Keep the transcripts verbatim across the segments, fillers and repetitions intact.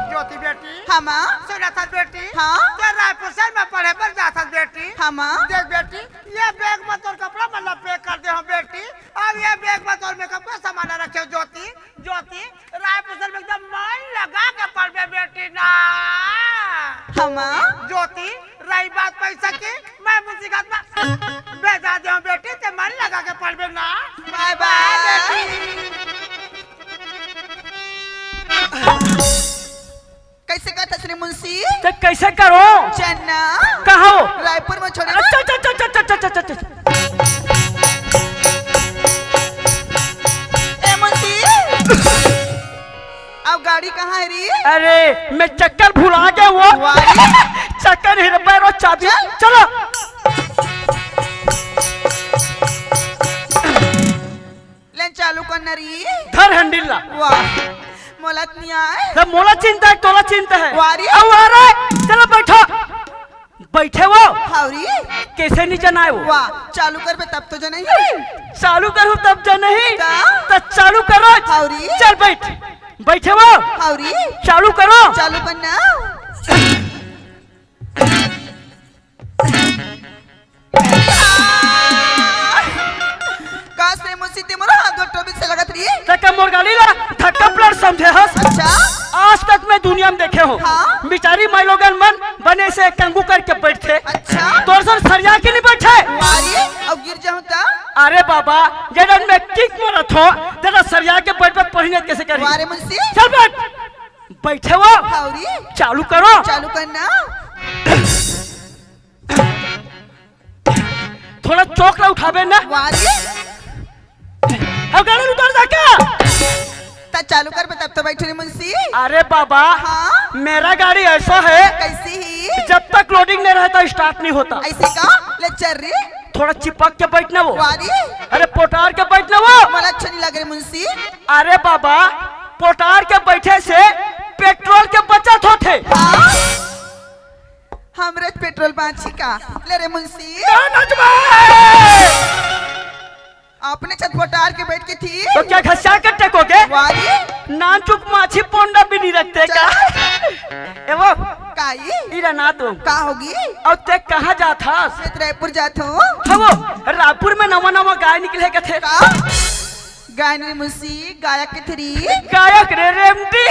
ज्योति बेटी। हाँ, माँ। सुनत हस बेटी? हाँ। ते रायपुर शहर में पढ़े बर जात हस बेटी? हाँ, माँ। देख बेटी, ये बैग में तोर कपड़ा मन ला पैक कर दे हँव बेटी, अउ ये बैग में तोर मेकअप का सामान ला रखे हँव ज्योति। ज्योति, रायपुर शहर में एकदम मन लगा के पढ़बे बेटी ना। हाँ, माँ। ज्योति, रही बात पैसा के, मैं मुंशी घाट में भेजा दे हँव बेटी, ते मन लगा के पढ़बे ना। बाय बाय। कैसे कहत हस रे मुंशी? ते कैसे करो? चन्ना। कहो। रायपुर में छोड़े ना। अच्छा, अच्छा, अच्छा। ए मुंशी। अब गाड़ी कहाँ हे री? अरे, मैं चक्कर भुला गया वो। वाह। चक्कर ही रे पैरो चाबी। चल। चलो। ले चालू कर न री। धर हैंडल ला। वाह, मोला त नइ आय। सब मोला चिंता हे, तोला चिंता हे। वाह री। अउ आ रे, चलो बैठो। बैठे वो। हव री। कैसे नइ जनाय वो? वाह, चालू करबे तब तो जनही। चालू करहूँ तब जनही। का? त चालू करो। हव री। चल बैठ। बैठे वो। हव री। चालू करो। चालू कर ना। का से मुंशी ते मोर हाथ गोड़ टोबे से लगत री? ते का मोर गाड़ी ला धक्का प्लेट समझे हस? अच्छा। आज तक मैं दुनिया में देखे हँव। हाँ। बिचारी माईलोगन मन बने से कंगू करके बैठथे। अच्छा। तोर सन सरिया के नइ बैठे। अरे, अउ गिर जाहूँ त? अरे बाबा, जब मैं किक मारत हँव, तेला सरिया के बैठ, बैठ पढ़ी नहीं कैसे करी? वाह रे मुंशी। चल बैठ। बैठे वो। हव री। चालू करो। चालू कर ना। थोड़ा चौक ला उठाबे ना। वाह री। अब गाड़ी उतर जा क्या? त चालू करबे तब तो बैठे रे मुंशी। अरे बाबा, हाँ? मेरा गाड़ी ऐसा है, कैसी ही? जब तक लोडिंग नहीं रहता, स्टार्ट नहीं होता। ऐसे का? ले चल रे। थोड़ा चिपक के बैठ ना वो। वाह री। अरे पोटार के बैठ ना वो। मोला अच्छा नइ लगे रे मुंशी। अरे बाबा, पोटार के बैठे से पेट्रोल के बचत होथे। हाँ? हमरे पेट्रोल बाँची का? ले रे मुंशी। ना, ना, चुप। अपने छत पोटार के बैठ के थी। तो क्या घसिया के टेकोगे? वाह री। नानचुक माछी पोंडा भी नहीं रखते का? चल। ए वो। काई? इरा ना तो। का होगे? अउ ते कहाँ जात हस? मैं तो रायपुर जात हँव। हाँ वो, रायपुर में नवा नवा गाय निकले कथे। का? गायन रे मुंशी, गायक कथे री। गायक रे रेमटी।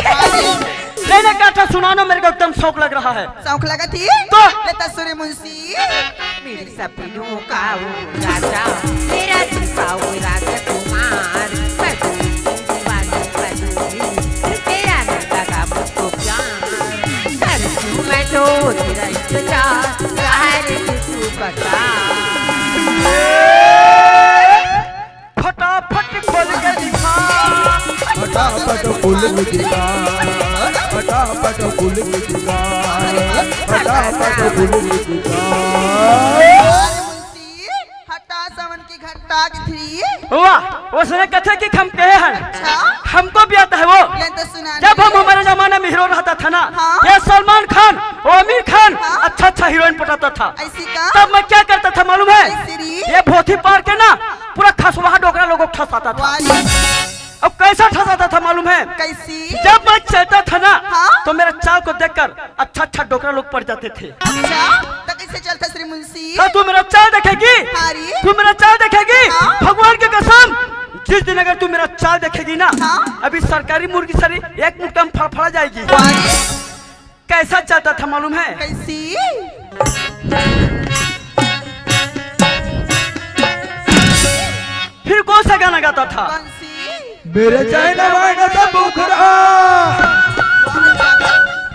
नहीं, नहीं, गाथा सुनाना मेरे को एकदम शौक लग रहा है। शौक लगथे? तो? ले त सुन रे मुंशी। मेरे सपनों का वो राजा, मेरा दिल का वो राजकुमार, मैं तेरी दीवानी बन गई, तेरा ना लगा मुझको प्यार, कर दूँ मैं तो तेरा इंतजार, क्या है रे तू बता। फटाफट खोल के दिखा। फटाफट खोल के दिखा। फटाफट खोल के दिखा। फटाफट खोल के दिखा। अरे मुंशी, हटा सावन की घंटा की थी। वाह, उसने कथे कि हम कहे हैं। अच्छा? हमको भी आता है वो। ले तो सुना जब हम नहीं। हमारे जमाने में हीरो रहता था ना, हाँ। ये सलमान खान, वो आमिर खान, हाँ। अच्छा अच्छा हीरोइन पटाता था। ऐसी का? तब मैं क्या करता था मालूम है? कैसी री? ये भोथी पार के ना पूरा खसवाहा डोकरा लोगों को ठसाता था। वाह। अब कैसा ठसाता था मालूम है? कैसी? जब मैं चलता था ना, हाँ? तो मेरा चाल को देखकर अच्छा अच्छा डोकरा लोग पड़ जाते थे। अच्छा, तो कैसे चलता श्री मुंशी? तो तू मेरा चाल देखेगी? हाँ री। तू मेरा चाल देखेगी? हाँ। भगवान की कसम, जिस दिन अगर तू मेरा चाल देखेगी ना, हाँ। अभी सरकारी मुर्गी सरी एक मुट्ठा में फड़फड़ा जाएगी। वाह री। कैसा चलता था मालूम है? कैसी? फिर कौन सा गाना गाता था? कौन सी? मेरे चाइना वाइना सा मुखड़ा,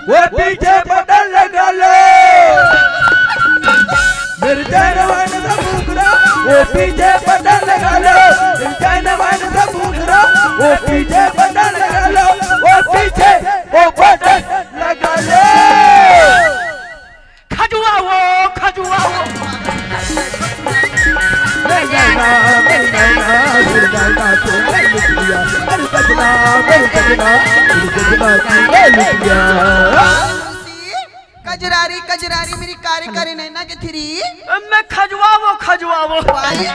वो पीछे बटन लगा ले। मेरे चाइना वाइना सा मुखड़ा, वो पीछे बटन लगा ले। मेरे चाइना वाइना सा मुखड़ा, वो पीछे बटन लगा ले। वो पीछे, वो बटन लगा ले। खजुआ वो, खजुआ वो। मेरे नैना, मेरे नैना, मेरे नैना तूने लूट लिया। मेरे सजना, मेरे सजना, मेरे सजना तूने लूट लिया। कजरारी, कजरारी मेरी कारे कारे नैना के थी री। मैं खजुआ जुआवो। वाह रे।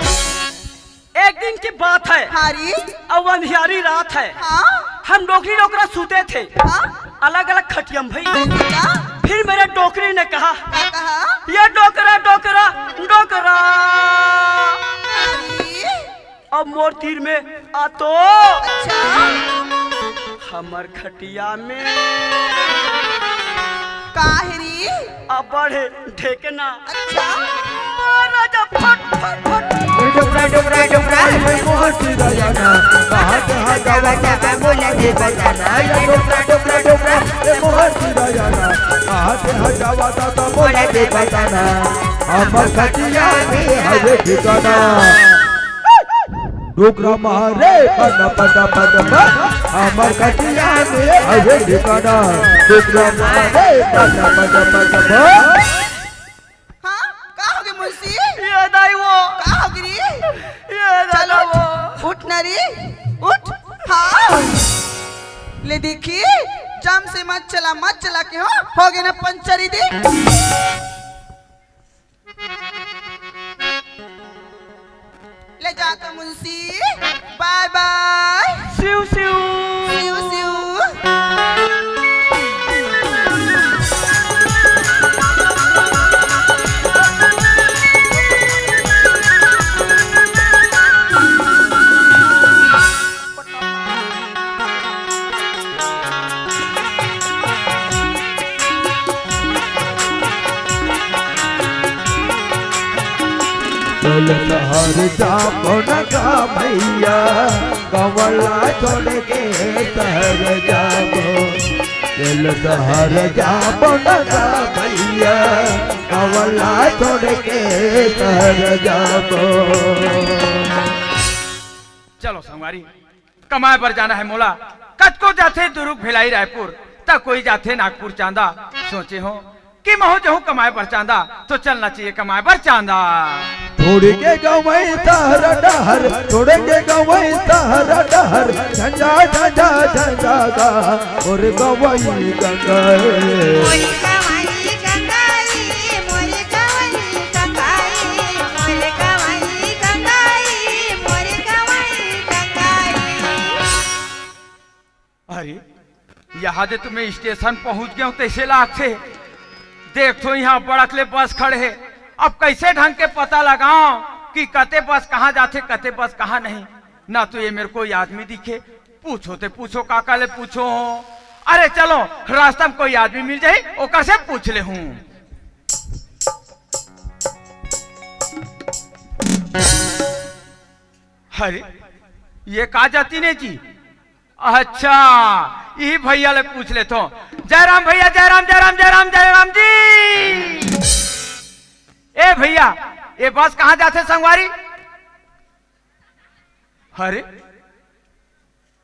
एक दिन की बात है। हाँ रे। अउ अंधियारी रात है। हाँ। हम डोकरी डोकरा सूते थे। हाँ। अलग-अलग खटिया में भई। कैसे का? फिर मेरे डोकरी ने कहा, का कहा? "ये डोकरा, डोकरा, डोकरा।" अरे। अब मोर तीर में आ तो। अच्छा। हमर खटिया में। का हे रे? अब्बड़ हे ढेकना। अच्छा। मारा जा फट, फट, फट। डोकरा, डोकरा, डोकरा, ये मोहर की दयाना, कहाँ, कहाँ जावा, कहाँ बोला दे बताना, ये डोकरा, डोकरा, डोकरा, ये मोहर की दयाना, कहाँ, कहाँ जावा, कहाँ बोला दे बताना, हमर खटिया में हवे ठिकाना। डोकरा मारे पन पन पन पन, हमर खटिया में हवे ठिकाना। डोकरा मारे पन पन पन पन। हाँ, का होगे मुंशी? ये दाई वो। का होगे रे? ये दादा चल उठ, वो। उठ ना रे, उठ। हाँ। ले देखी, जम से मत चला, मत चला के हो, होगे ना पंचर दे। ले जा तो मुंशी, बाय बाय। सिउ, सिउ। सिउ, सिउ। चल शहर जाबो न गा भैया, गवला छोड़ के शहर जाबो। चल शहर जाबो न गा भैया, गवला छोड़ के शहर जाबो। चलो संगवारी, कमाए बर जाना हे मोला। कतको जाथे दुरुग भिलाई रायपुर, त कोई जाथे नागपुर चांदा। सोचे हों कि महूं जहूं कमाए बर चांदा, तो चलना चाहिए कमाए बर चांदा। छोड़ के गंवई शहर डहर, छोड़ के गंवई शहर डहर, झंझा, झंझा, झंझा गा, मोर गंवई गंगई। मोर गंवई गंगई, मोर गंवई गंगई, मोर गंवई गंगई, मोर गंवई गंगई। अरे, यहाँ दे तो मैं स्टेशन पहुंच गेंव तइसे लागथे। देखथों यहाँ बड़क ले बस खड़े हे, अब कइसे ढंग के पता लगावं कि कते बस कहाँ जाथे, कते बस कहाँ नहीं। ना तो ये मेर कोई आदमी दिखे, पूछों ते पूछों, काकर ले पूछों। अरे चलो, रास्ता में कोई आदमी मिल जाही, ओकर से पूछ लेहूं। अरे, ये का जातिन हे जी? अच्छा, इही भैया ले पूछ लेथों। जय राम भैया, जय राम, जय राम, जय राम, जय राम जी। ए भैया, ये बस कहाँ जाथे संगवारी? अरे,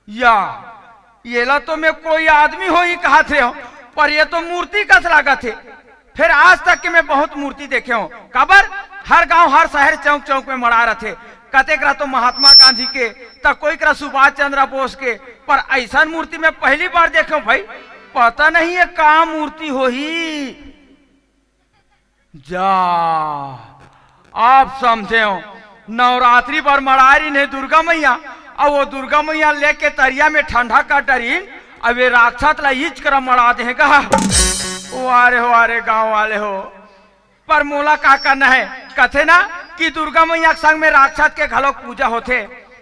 या, येला तो मैं कोई आदमी होही कहत रेहेंव, पर ये तो मूर्ति कस लागत हे। फेर आज तक के मैं बहुत मूर्ति देखे हों। काबर? हर गांव, हर शहर, चौक चौक में मड़ा रथे। कतेक करा तो महात्मा गांधी के, त कोई करा सुभाष चंद्र बोस के, पर अइसन मूर्ति मैं पहली बार देखे हों भाई। पता नहीं ये का मूर्ति होही। जा, अब समझेंव, नवरात्रि बर मड़ाय रहिन हे दुर्गा मैया, अउ वो दुर्गा मैया लेके तरिया में ठंडा कर डरिन, अउ ये राक्षस ला इच करा मड़ा दे हे गा। वाह रे, वाह रे, गांव वाले हो, पर मोला का करना हे? कथे ना कि दुर्गा मैया के संग में राक्षस के घलोक पूजा होथे।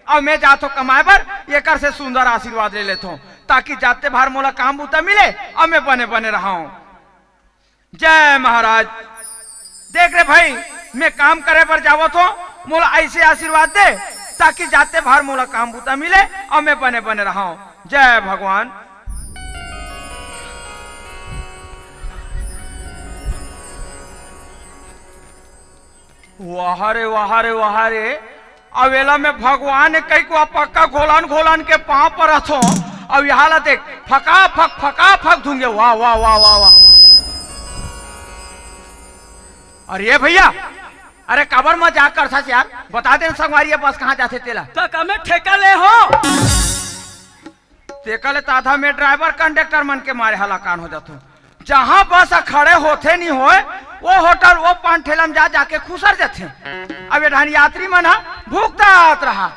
अउ मैं जाथों कमाए बर, एकर से सुंदर आशीर्वाद ले लेथों, ताकि जाते भार मोला काम बूता मिले अउ मैं बने बने रहंव। जय महाराज। देख रे भाई, मैं काम करे बर जावत हों, मोला अइसे आशीर्वाद दे, ताकि जाते भार मोला काम बूता मिले अउ मैं बने बने रहंव। जय भगवान। वाह रे, वाह रे, वाह रे। अउ एला मैं भगवान कहिके पक्का घोलन घोलन के पांव परत हों। अउ यहाँ ला देख, फका फक, फका फक धुंगे। वाह, वाह, वाह, वाह, वाह। अरे भैया, अरे काबर मजाक करथस यार? बता दे न संगवारी, ये बस कहाँ जाथे तेला। त का मैं ठेका ले हों? तेकर ले त आधा में ड्राइवर कंडक्टर मन के मारे हलाकान हो जाथों। जहाँ बस ह खड़े होथे नी होय, ओ होटल, ओ पान ठेला में जा जाके खुसर जाथे। अब ये ढान यात्री मन ह भुगतात रहा।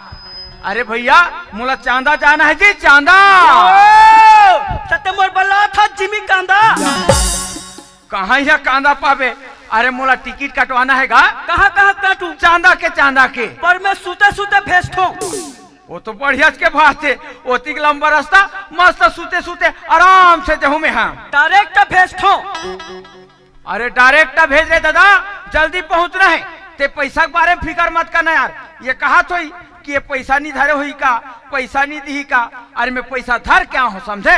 अरे भैया, मोला चांदा चाहना है जी, चांदा। ओ, त ते मोर बल्ला था जिमी कांदा। कहाँ यह कांदा पाबे? अरे मोला टिकट कटवाना है गा। कहाँ, कहाँ काटू? चांदा के, चांदा के। पर मैं सुते सुते भेजथों। वो तो बढ़िया के बात है, ओतिक लंबा रास्ता, मस्त सुते सुते आराम से जहूँ मैं, हाँ। डायरेक्ट भेजथों। अरे डायरेक्ट भेज रे दादा, जल्दी पहुंचना है। ते पैसा के बारे में फिकर मत करना यार। ये कहा थोई कि ये पैसा नहीं धरे होई का, पैसा नहीं दी का। अरे मैं पैसा धर के आहूं, समझे?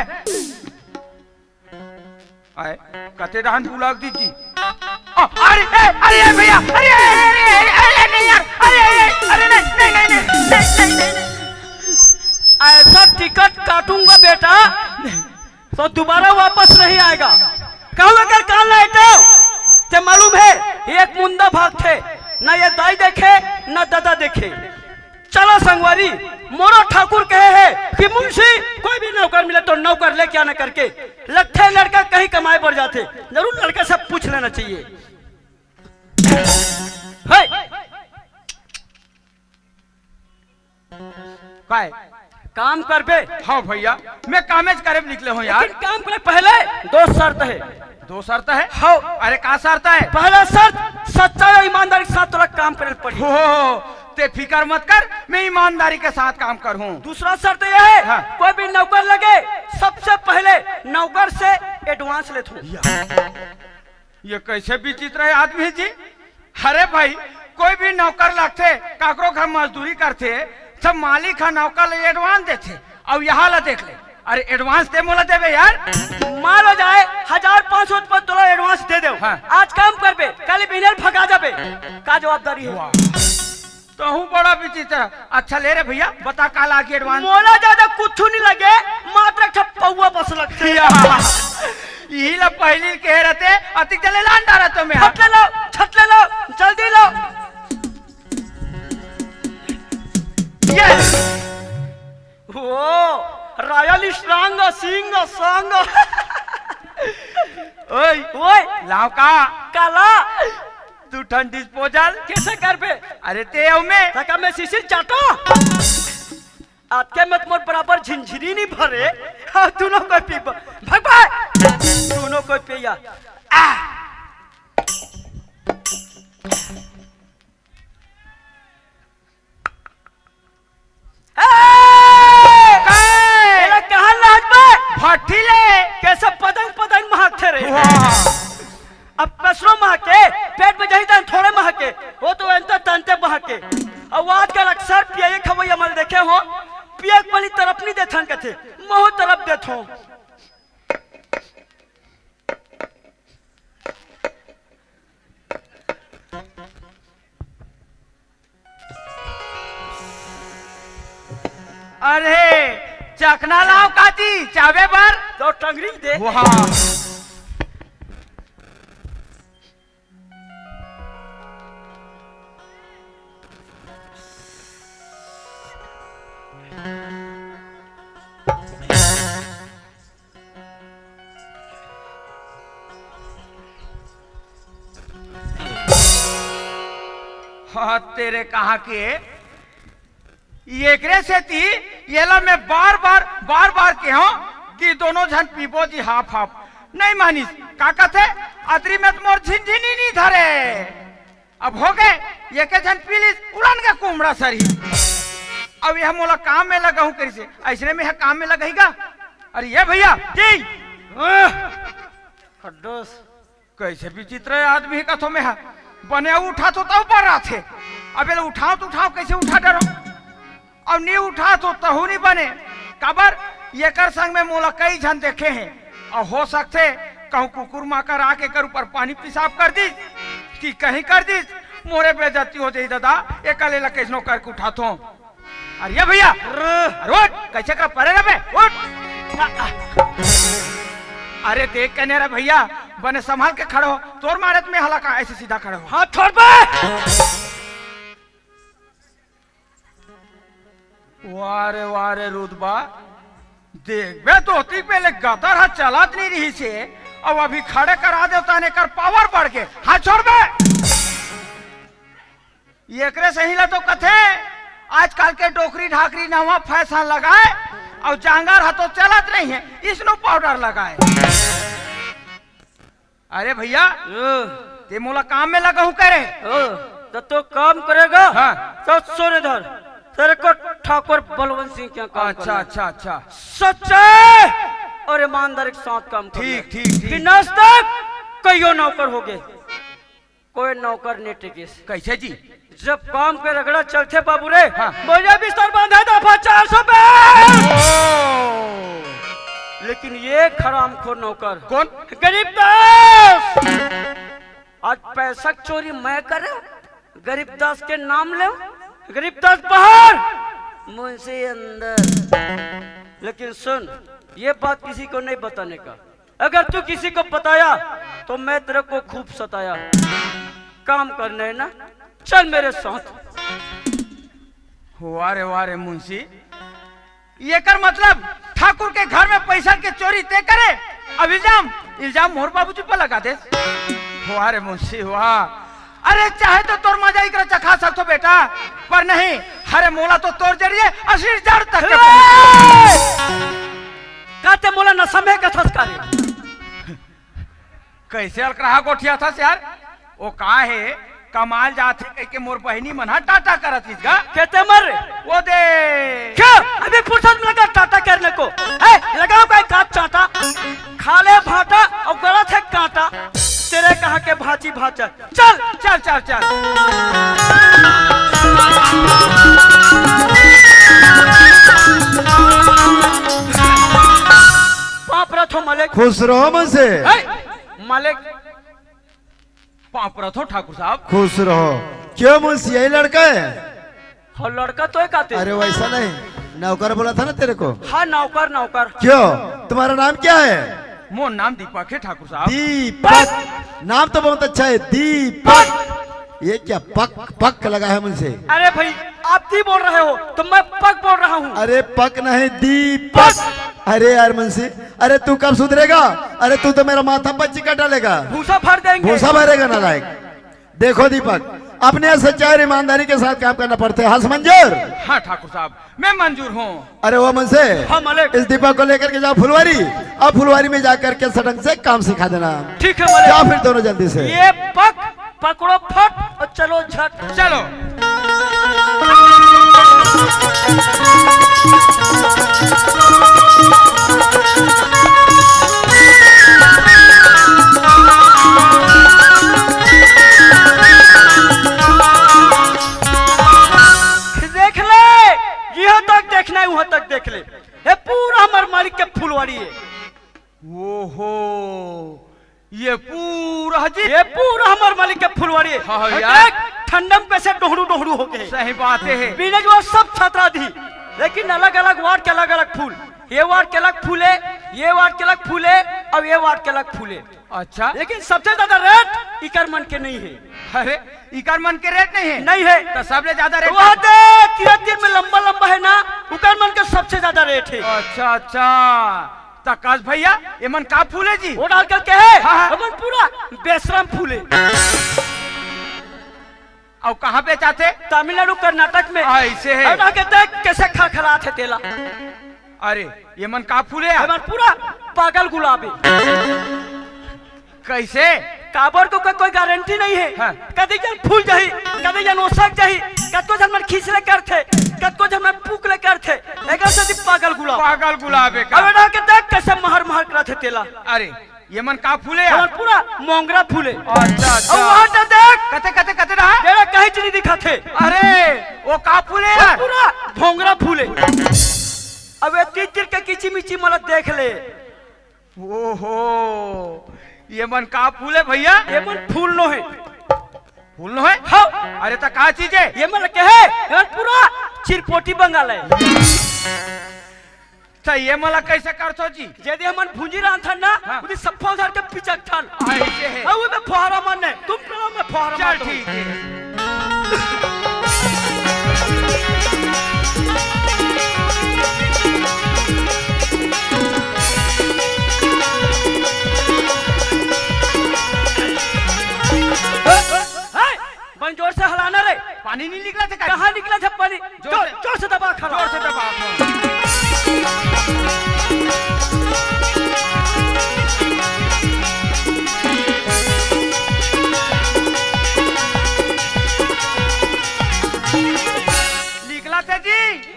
आए, कते डहान बुला के दीजिए। अरे, अरे, अरे, भैया, अरे, अरे, अरे, अरे, अरे, नहीं यार, अरे, अरे, अरे, नहीं, नहीं, नहीं, नहीं, नहीं, नहीं, नहीं। ऐसा टिकट काटूंगा बेटा, तो दोबारा वापस नहीं आएगा। कहूँ अगर कान ला हटाओ, ते मालूम है, एक मुंदा भाग थे, ना ये दाई देखे, ना दादा देखे। चलो संगवारी, मोरो ठाकुर कहे है कि मुंशी कोई भी नौकर मिले तो नौकर लेके आना करके। लगथे लड़का कहीं कमाए बर जाथे, जरूर लड़का से पूछ लेना चाहिए। है। काय? काम करबे? हाँ भैया, मैं कामेज करे निकले हूँ यार। लेकिन काम करे पहले दो शर्त है। दो शर्त है? हाँ। अरे का शर्त है? पहला शर्त, सच्चाई और ईमानदारी के साथ तोला काम करे पड़ी। हो, ते फिकर मत कर, मैं ईमानदारी के साथ काम कर हूँ। दूसरा शर्त यह है, हाँ। कोई भी नौकर लगे, सबसे पहले नौकर से एडवांस लेथूं। ये कैसे विचित्र है आदमी जी? अरे भाई, कोई भी नौकर लगथे, काकरो घर मजदूरी करथे, सब मालिक ह नौकर ले एडवांस देथे। अउ यहाँ ला देख ले, अरे एडवांस ते मोला देबे यार। मान लो जाए, हजार पाँच सौ रुपया तोला एडवांस दे देव। हाँ। आज काम करबे, कल बिहने भगा जाबे। का जवाबदारी है? वाह। तहूँ बड़ा विचित्र। अच्छा ले रे भैया, बता का लागी एडवांस? मोला ज्यादा कुछ नहीं लगे, मात्र एक ठा पौवा बस लगथे। या, इही ला पहली कहे रहते, अतिक जले लान डारा तो मैं। छटले लो, छटले लो, जल्दी लो। Yes। ओ, Royal Strong, सिंह, संग। ओए, ओए। लाव का? काला। दू ठन disposal। कैसे करबे? अरे ते अउ मैं। तका मैं शिशिर चाटो। अतके मत मोर बराबर झिनझिनी नहीं भरे। हाँ, दोनों कोई पीबो। भग भाग। दोनों कोई पिया। आ। ए! काय? एला कहाँ लाद बे? भट्ठी ले। कैसे पदंग पदंग महकथे रे? वाह। अब कसरो महके, पेट में जही तन थोड़े महके, वो तो एंते तंते महके। अब आजकल अक्सर पिए खवैया मन देखे हो, पिए के पहली तरफ नहीं देथन कथे, महू तरफ देथो। अरे, चखना लाव काजी, चाबे बर। तो टंगरी दे। वाह। हाँ, तेरे कहाँ के? एकरे सेती एला मैं बार-बार, बार-बार केहों कि दोनों झन पीबो जी हाफ-हाफ। नहीं मानिस, का कथे? अतरी में त मोर झिनझिनी नी धरे। अब हो गे, एके झन पी लिस, उड़न गे कुमड़ा सरही। अब यह मोला काम में लगाहूं करिसे, अइसने में यह काम में लगाही गा? अरे ये भैया, जी। आह, खड्डूस। कैसे विचित्र आदमी हे कथो में हा। बने उठाथों तब बर आथे। अब एला उठाओ तो उठाओ, कैसे उठा डरो? अब नी उठाथों तहू नी बने। काबर? एकर संग में मोला कई झन देखे हे। अउ हो सकथे कहूं कुकुर माकर आके एकर ऊपर पानी पेशाब कर दिस कि कहीं कर दिस, मोरे बेइज्जती हो जाही दादा। एकर ले ला कैसनो करके उठाथों। अरे ये भैया, अरे उठ, कैसे कर परे रे बे, उठ। अरे देख कने रे भैया, बने संभाल के खड़ो, तोर मारे त में हला का ऐसे सीधा खड़ो। हाथ छोड़ बे। वाह रे, वाह रे रुतबा, देखबे तो ओतिक पहले गतर हा चलत नहीं रहिसे, अब अभी खड़े करा देव, तने कर पावर बढ़ के। हाथ छोड़ बे। एकरे सही ला तो कथे, आजकल के डोकरी ढाकरी नवा फैशन लगाए, अउ जांगर ह तो चलत नहीं है, स्नो पाउडर लगाए। अरे भैया, ओ। ते मोला काम में लगा हूँ करे। ओ, तो, तो काम करेगा? हाँ। तो सुन इधर, तेरे को ठाकुर बलवंत सिंह के यहाँ काम अच्छा, करना है। अच्छा, अच्छा। सच्चे और ईमानदारी के साथ काम करना है। ठीक, ठीक, ठीक। बिना आज तक कईयो नौकर हो गए, कोई नौकर नहीं टिकिस। कैसे जी? जब काम के रगड़ा चलथे बाबू रे, हाँ। बोझा बिस्तर बांधा दफा चार सौ पे। ओ। लेकिन ये हरामखोर नौकर कौन? गरीब दास। आज पैसा के चोरी मैं करे, गरीब दास के नाम ले, गरीब दास बाहर, मुंशी अंदर। लेकिन सुन, ये बात किसी को नहीं बताने का। अगर तू किसी को बताया तो मैं तेरे को खूब सताया। काम करना है ना, चल मेरे साथ। वाह रे, वाह रे मुंशी, एकर मतलब ठाकुर के घर में पैसा के चोरी ते करे, अब इल्जाम, इल्जाम मोर बाबूजी पर लगा दे। वाह रे मुंशी, वाह। अरे चाहे तो तोर मजा इकरा चखा सकथो बेटा, पर नहीं, अरे मोला तो तोर जरिए असीर जड़ तक के ए! का ते मोला नशा में कथस का रे? कैसे अलकरहा गोठियाथस यार? ओ का हे, कमाल जाथे कहिके मोर बहिनी मन ह टाटा करत हिस गा। केते मर? ओ दे। क्या? अभी फुर्सत मिला टाटा करने को? ए, लगाओ का एक आध चाटा। खा ले भाटा और गलत है कांटा। तेरे कहाँ के भांची भांचा। चल, चल, चल, चल। पाँव परत हो मलिक। खुश रहो मुंशी। ए, मलिक। पाँव परत हो ठाकुर साहब। खुश रहो। क्यों मुंशी, यही लड़का है? हाँ, लड़का तो है काते। अरे वैसा नहीं, नौकर बोला था ना तेरे को। हाँ, नौकर, नौकर। क्यों, तुम्हारा नाम क्या है? मोर नाम दीपक है ठाकुर साहब। दीपक, नाम तो बहुत अच्छा है, दीपक। ये क्या पक पक लगा है मुंशी? अरे भाई, आप दी बोल रहे हो तो मैं पक बोल रहा हूँ। अरे पक नहीं, दीपक। अरे यार मुंशी, अरे तू कब सुधरेगा? अरे तू तो मेरा माथा पर चिकट डालेगा। भूसा भर देंगे। भूसा भरेगा नालायक। देखो दीपक, अपने सच्चाई और ईमानदारी के साथ काम करना पड़ता है। हाँ, मंजूर? हाँ ठाकुर साहब, मैं मंजूर हूँ। अरे वो मुंशी, हाँ, मलिक। इस दीपक को लेकर के जाओ फुलवारी, और फुलवारी में जाकर के सडंग से काम सिखा देना। ठीक है, मलिक। जाओ फिर दोनों जल्दी से। ये पक, पकड़ो फट और चलो झट। चलो। देख ले, यहाँ तक देखना है, वहाँ तक देख ले। ये पूरा हमारे मालिक के फुलवारी है। ओहो, ये पूरा जी। ये पूरा हमारे मालिक के फुलवारी है। हाँ, हाँ, और यार। देख, ठंडम कैसे डोहरू डोहरू हो गए। सही बात है। पीने के बाद सब छतरा दी, लेकिन अलग-अलग वार्ड के अलग-अलग फूल। ये वार्ड के अलग फूल है, ये वार्ड के अलग फूल है, और ये वार्ड के अलग फूल है। अच्छा। लेकिन सबसे ज्यादा रेट इकर मन के नहीं है। अरे, इकर मन के रेट नहीं है? नहीं है। तो सबले ज्यादा रेट वो का? आते तीरथ तीर में लंबा लंबा है ना, उकर मन के सबसे ज्यादा रेट है। अच्छा, अच्छा। त कस भैया, एमन का फूल है जी? वो डाल करके है, हाँ, हाँ। एमन पूरा बेशरम फूल है। अउ कहाँ बेचाथे? तमिलनाडु, कर्नाटक में। ऐसे है। अउ आके देख कैसे खलखलात है तेला। अरे, एमन का फूल है यार? एमन पूरा पागल गुलाब है। कैसे? काबर को कोई, कोई गारंटी नहीं है। हाँ। कदी जन फूल जाही, कदी जन ओसक जाही, कतको झन मन खींच ले करथे, कतको झन मन पूक ले करथे। एकर सेती पागल गुलाब। पागल गुलाब है का? अब एला के देख कैसे महर महर करत हे तेला। अरे, ये मन का फूल है यार? एमन पूरा मोंगरा फूल है। अच्छा, अच्छा। अउ वहाँ तो देख। कते, कते, कते रहा? तेला कहीं चीज नहीं दिखाथे। अरे, वो का फूल है वो यार? पूरा भोंगरा फूल है। अब ये तीर तीर के किची मिची मला देख ले। ओहो, ये मन का फूल है भैया? ये मन फूल नो है। फूल नो है? हाँ। अरे त का चीज है? ये मन के है, ये मन पूरा चिरपोटी बंगाल है। त ये मन ला कैसे करथो जी? यदि हमन भुंजी रांधथन ना, हाँ। उदी सफा उधर के पिचकथन। हाँ, ऐसे है। अउ उमे फोहरा मन ने, तुम पेड़ों में फोहरा चल मार दो। ठीक है। निकला थे का? कहाँ निकला थे पानी? जोर जोर, से। जोर से दबा खा। जोर से दबा खा। निकला थे जी।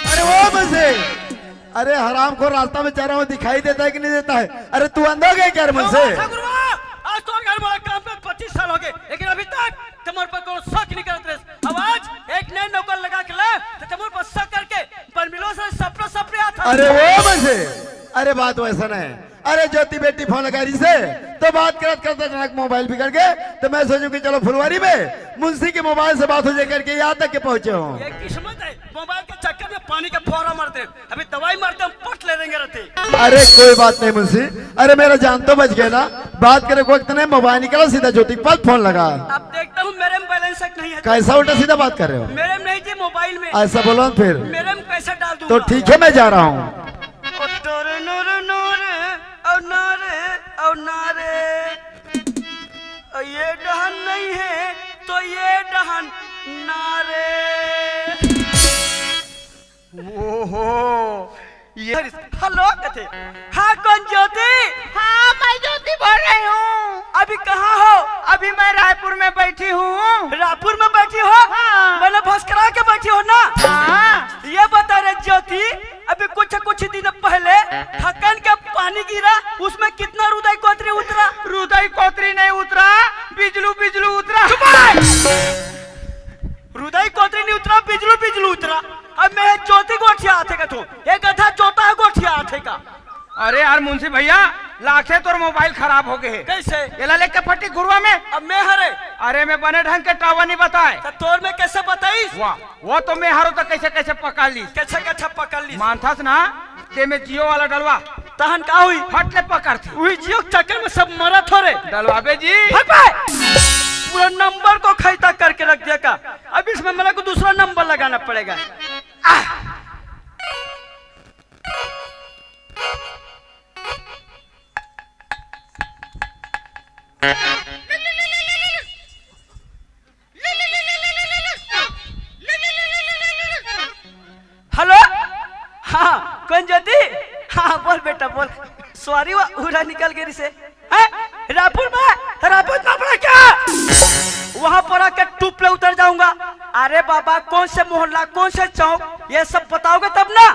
अरे वो मुंशी, अरे हरामखोर, रास्ता में चल रहा हूँ, दिखाई देता है कि नहीं देता है? अरे तू अंधा हो गया क्या रे मुंशी? हाँ, गुरुआ, आज तोर घर वाला काम पे पच्चीस साल हो गए, लेकिन अभी तक तुम्हारे पर कोई शक नहीं करत रहे। अब आज एक नए नौकर लगा के ला, तो तुम्हारे पर शक करके पर मिलो से सपना सपने आता। अरे वो मुंशी, अरे बात वैसा नहीं है। अरे ज्योति बेटी फोन लगा रही से, तो बात करत करत अचानक मोबाइल बिगड़ गए, तो मैं सोचूं कि चलो फुलवारी में मुंशी के मोबाइल से बात हो जाए करके यहाँ तक के पहुंचे हूँ। ये किस्मत है, मोबाइल के चक्कर में पानी का फुहारा मारते हैं। अभी दवाई मारते हम पट ले देंगे रहते। अरे कोई बात नहीं मुंशी, अरे मेरा जान तो बच गया ना। बात करे वक्त नहीं, मोबाइल निकाला, सीधा ज्योति के पास फोन लगा। अब देखता हूँ मेरे में बैलेंस है कि नहीं है। कैसा उल्टा सीधा बात कर रहे हो? मेरे में नहीं जी, मोबाइल में। ऐसा बोलो ना फिर। मेरे में पैसा डाल तो दूंगा। ठीक है, मैं जा रहा हूँ। ओ टोरे नोरे नोरे, ओ नारे, ओ नारे। ओ ये डहन नहीं है, तो ये डहन नारे। ओहो, ये हेलो कथे। हाँ, कौन ज्योति? हाँ, मैं ज्योति बोल रही हूँ। अभी कहाँ हो? अभी मैं रायपुर में बैठी हूँ। रायपुर में बैठी हो? हाँ। मैंने भस्करा के बैठी हो ना? हाँ। ये बता रे ज्योति, अभी कुछ कुछ दिन पहले थकन के पानी गिरा, उसमें कितना रुदई कोतरी उतरा? रुदई कोतरी नहीं उतरा, बिजलू बिजलू उतरा। चुप रह। रुदई कोतरी नहीं उतरा, बिजलू बिजलू उतरा। अब मैं ज्योति गोठिया आथे का तू, ये गधा जोता है गोठिया आथे का। अरे यार मुंशी भैया, लागथे तोर मोबाइल खराब हो गए हे। कैसे? एला लेके फटी गुरुआ में। अब मैं हरे। अरे मैं बने ढंग के टावर नहीं बताए। तो तोर में कैसे बताइस? वाह, वो तो मैं हरो तो कैसे कैसे पकड़ लीस। कैसे कैसे पकड़ लीस? मानथस ना, ते में जियो वाला डलवा। तहन का हुई? फट ले पकड़ थी। वही जियो के चक्कर में सब मरत हो रे। डलवाबे जी। हट बे। पूरा नंबर को खैता करके रख दिया का। अब इसमें मेरे को दूसरा नंबर लगाना पड़ेगा। आह। हेलो, हाँ, कौन ज्योति? हाँ, बोल बेटा, बोल। सॉरी, वो उरा निकल गई से। हैं? रायपुर में? रायपुर में पड़ा क्या? वहां पर आके टूप ले उतर जाऊंगा। अरे बाबा, कौन से मोहल्ला, कौन से चौक, ये सब बताओगे तब ना।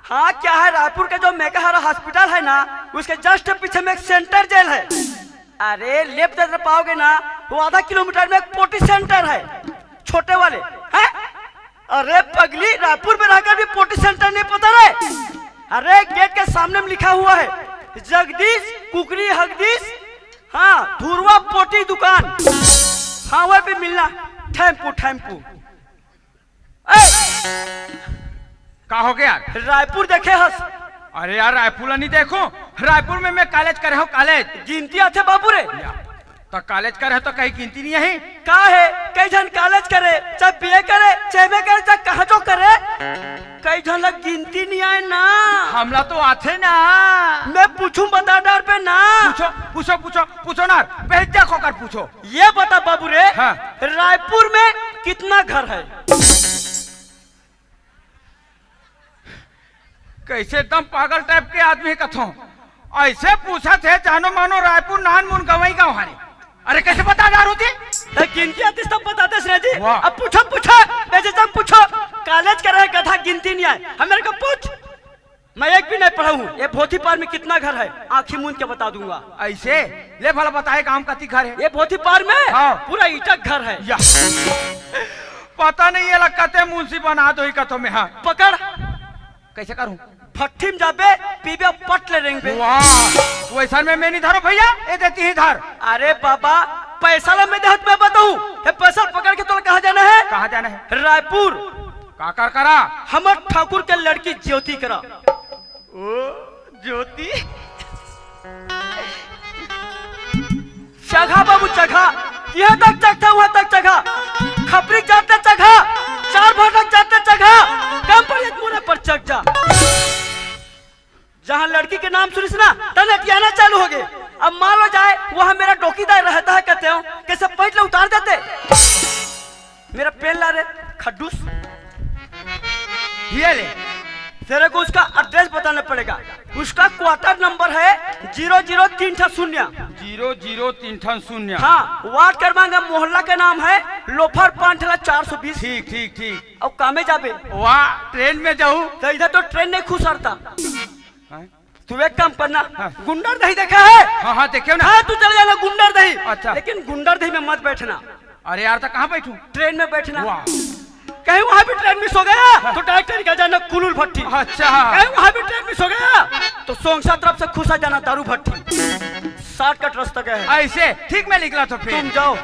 हाँ, क्या है, रायपुर का जो मेकाहारा हॉस्पिटल है ना, उसके जस्ट पीछे में एक सेंटर जेल है। अरे, लेफ्ट तरफ आओगे ना, वो आधा किलोमीटर में एक पोटी सेंटर है, छोटे वाले। हैं? अरे पगली, रायपुर में रहकर भी पोटी सेंटर नहीं पता रे? अरे, गेट के सामने में लिखा हुआ है, जगदीश कुकरी हगदीश, हाँ, धुरवा पोटी दुकान। हाँ, वह भी मिलना। Tempo, tempo. ए! का हो गया यार? रायपुर देखे हस? अरे यार, रायपुर ला नहीं देखो, रायपुर में मैं कॉलेज करे हूँ, कॉलेज। गिनती आथे बाबू रे। या, तो कॉलेज करे हो तो कहीं गिनती नहीं है? का है, कई झन कॉलेज करे, चाहे बीए करे, चाहे एमए करे, चाहे कहाँ जो करे, कई झन ला गिनती नहीं आए ना। हमला तो आथे ना। मैं पूछूं बता डर पे ना। पूछो, पूछो, पूछो, पूछो ना, बेइज्जत होकर पूछो। ये बता बाबू रे, हाँ। रायपुर में कितना घर है? कैसे एकदम पागल टाइप के आदमी कथो, ऐसे पूछत हे जानो मानो रायपुर नान मुन गंवई गाँव हरे। अरे कैसे बता जा रही थी? तो गिनती आतीस तब बताते श्रेय जी। वाह। अब पूछो, पूछो, बेइज्जत पूछो। कॉलेज करे गधा, गिनती नहीं आए, हम मेरे को पूछ। मैं एक भी नहीं पढ़ा हूँ। ये भोथी पार में कितना घर है, आंखी मूंद के बता दूंगा। ऐसे? ले भला बताए, गांव कती घर है? ये भोथी पार में हाँ। पूरा ईटा घर है। या। पता नहीं ये लगते मुंशी बना दो ही कथो में। हाँ। पकड़। कैसे करूं? भट्ठी में जाबे, पीबे, पट ले रेंगबे। वाह, वैसा में मैं नहीं धरो भैया, ये देती ही धर। अरे बाबा, पैसा ला मैं देहत मैं बताऊं। हे पैसा पकड़ के तोला कहाँ जाना है? कहाँ जाना है? रायपुर। का कर करा? हमर ठाकुर के लड़की ज्योति करा। ओ, ज्योति। चघा बाबू, चघा। यहाँ तक चघा, वहाँ तक चघा, खपरी जाते चघा, चार भाटा जाते चघा, कम पर एक मुरे पर चघ जा। जहाँ लड़की के नाम सुनिस ना, तब नटियाना चालू हो गए। अब मान लो जाए, वहाँ मेरा डोकीदार रहता है, कहते हो, कैसे पैंट ले उतार देते। मेरा पेन ला रे, खड्डूस। ये ले। तेरे को उसका एड्रेस बताना पड़ेगा। उसका क्वार्टर नंबर है जीरो जीरो तीन ठा शून्य। जीरो जीरो तीन ठा शून्य। हाँ, वार्ड क्रमांक, मोहल्ला का नाम है लोफर पांठला चार सौ बीस। ठीक, ठीक, ठीक। और कामे जाबे? वाह, ट्रेन में जाऊँ। तो इधर तो ट्रेन नहीं खुसरता। हाँ? तू एक काम करना, हाँ। गुंडरदेही देखा है? हाँ, हाँ, देखे हो ना। हाँ, तू चले जाना गुंडरदेही। अच्छा। लेकिन गुंडरदेही में मत बैठना। अरे यार, तो कहाँ बैठूं? ट्रेन में बैठना। वाह। कहीं वहां भी ट्रेन मिस हो गया, हाँ। तो डायरेक्ट निकल जाना कुलूल भट्टी। अच्छा। कहीं वहां भी ट्रेन मिस हो गया, तो सोंगसा तरफ से खुसा जाना दारू भट्टी। शॉर्टकट रास्ता का है। ऐसे? ठीक, मैं निकला तो फिर। तुम जाओ।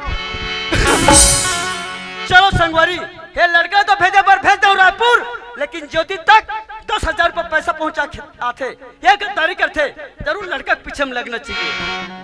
चलो संगवारी, ये लड़का तो भेजे बर भेज दो रायपुर, लेकिन ज्योति तक दस हजार रुपये पैसा पहुंचा के आथे। ये गद्दारी करथे, जरूर लड़का के पीछे में लगना चाहिए।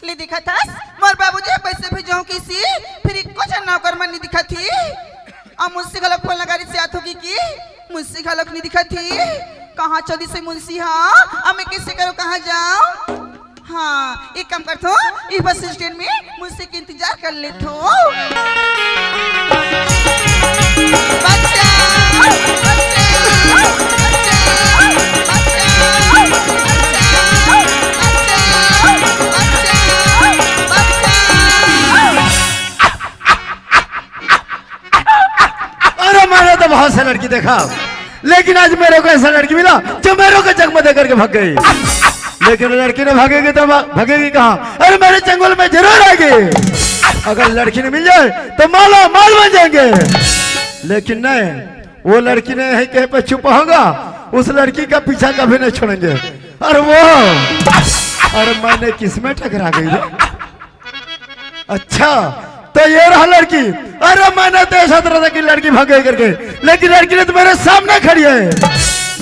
ले दिखत हस, मोर बाबूजी पैसे भेजहूं किसी, फिर एको झन नौकर मन नी दिखत ही। अब मुंशी घलो फोन लगा रिसे आथो कि, कि मुंशी घलो नी दिखत ही। कहाँ चलिस हे मुंशी? हाँ, अब मैं कैसे करूँ, कहाँ जाऊँ? हाँ, एक काम करथो, ई बस स्टैंड में मुंशी के इंतजार कर लेथो। बचाओ, बचाओ, बचाओ, बचाओ, बचाओ। अरे मैंने तो बहुत से लड़की देखा, लेकिन आज मेरे को ऐसा लड़की मिला जो मेरे को चकमा दे करके भाग गई। लेकिन लड़की ने भागेगी तो भा-, भागेगी कहाँ? अरे मेरे चंगुल में जरूर आएगी। अगर लड़की ने मिल जाए तो माला माल बन जाएंगे। लेकिन नहीं, वो लड़की नहीं है, कहीं पे छुपा होगा, उस लड़की का पीछा कभी नहीं छोड़ेंगे। और वो, अरे मैंने किसमें टकरा गई रे? अच्छा, तो ये रहा लड़की। अरे मैंने तो ऐसा तरह था कि लड़की भाग गई करके, लेकिन लड़की ने तो मेरे सामने खड़ी है।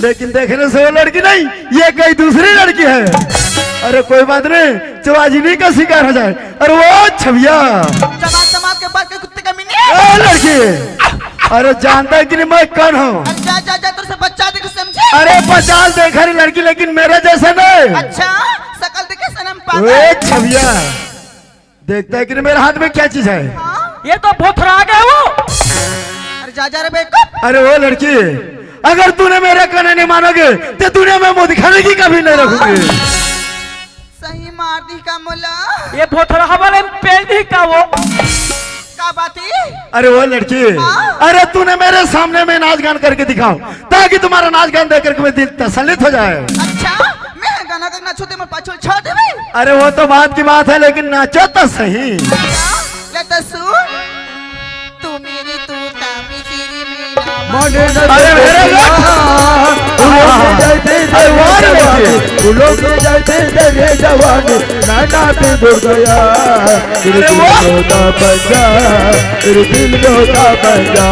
लेकिन देखने से वो लड़की नहीं, ये कई दूसरी लड़की है। अरे कोई बात नहीं, चलो आज इन्हीं का शिकार हो जाए। अरे वो छविया। जमात जमात के बात के कुत्ते का मिनी। ए लड़की, अरे जानता है कि नहीं मैं कौन हूँ? अरे जा, जा, जा, तेरे से बच्चा देख समझे? अरे पचास देखा रही लड़की, लेकिन मेरे जैसा नहीं। अच्छा, शकल देखे सनम पागल। ए छविया, देखता है कि नहीं मेरे हाथ में क्या चीज है? हाँ? ये तो भोथरा गया वो। अरे जा, जा रे बेवकूफ। अरे वो लड़की, अगर तूने मेरा कहना नहीं मानोगे तो दुनिया में मुंह दिखाने की कभी नहीं रखूंगी। सही मार दी का मोला? ये भोथरा वाले में पेल दी का वो? का बात है? अरे वो लड़की, हाँ? अरे तूने मेरे सामने में नाच गान करके दिखाओ, ताकि तुम्हारा नाच गान देख करके मैं दिल तसल्लित हो जाए। अच्छा, मैं गाना गाना छूते मैं पाछल छोड़ देवे। अरे वो तो बात की बात है, लेकिन नाचो तो सही। ले तो सुन, तू मेरी तू तामी तेरी मेरा मन। अरे मेरे उलोक ले जाते दरिया जवानी, उलोक ले जाते दरिया जवानी, नाना पे डूब गया। अरे वाह। तेरे दिल धोखा बन जा,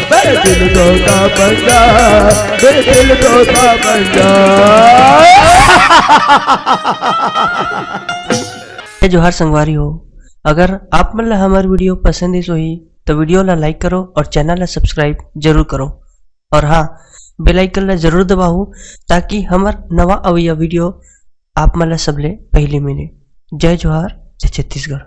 तेरे दिल धोखा बन जा, तेरे दिल धोखा बन जा। जय जोहार संगवारी हो, अगर आप मन ला हमर वीडियो पसंद आइस होही तो वीडियो ला लाइक करो और चैनल ला सब्सक्राइब जरूर करो। और हाँ, बेल आइकन ला जरूर दबाओ, ताकि हमर नवा अवइया वीडियो आप मन ला सबले पहले मिले। जय जोहार, जय छत्तीसगढ़।